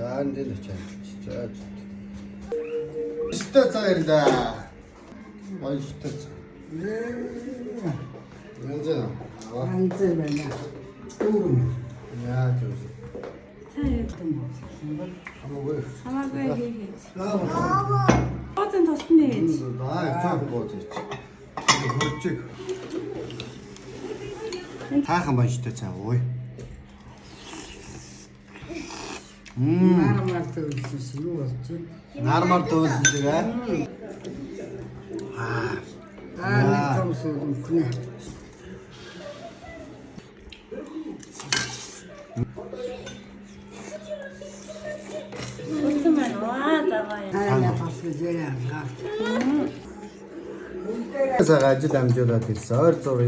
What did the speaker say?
За энэ дээр очиж. За. Өстой цай ирлээ. Баяртай цай. Янз бүр. Янз байна. Дүүрэн. Яа тийм. Цай яадаг юм. Хамаагүй. Хамаагүй хийх. Аа. Бууцын тусны хийж. Аа, цаах бууз ич. Хуржиг. Таахан баяртай цай ууя. Нармаар төвлөсөн шиг юу болж байна? Нармар дөөсөн шиг аа. Аа, нэг том сууд өнгөнэ. Бууцсан байна. Ваа, за гоё. Таа тус гэж яриа алгаа. Цаг ажил амжуулаад ирсэн. Ойр зур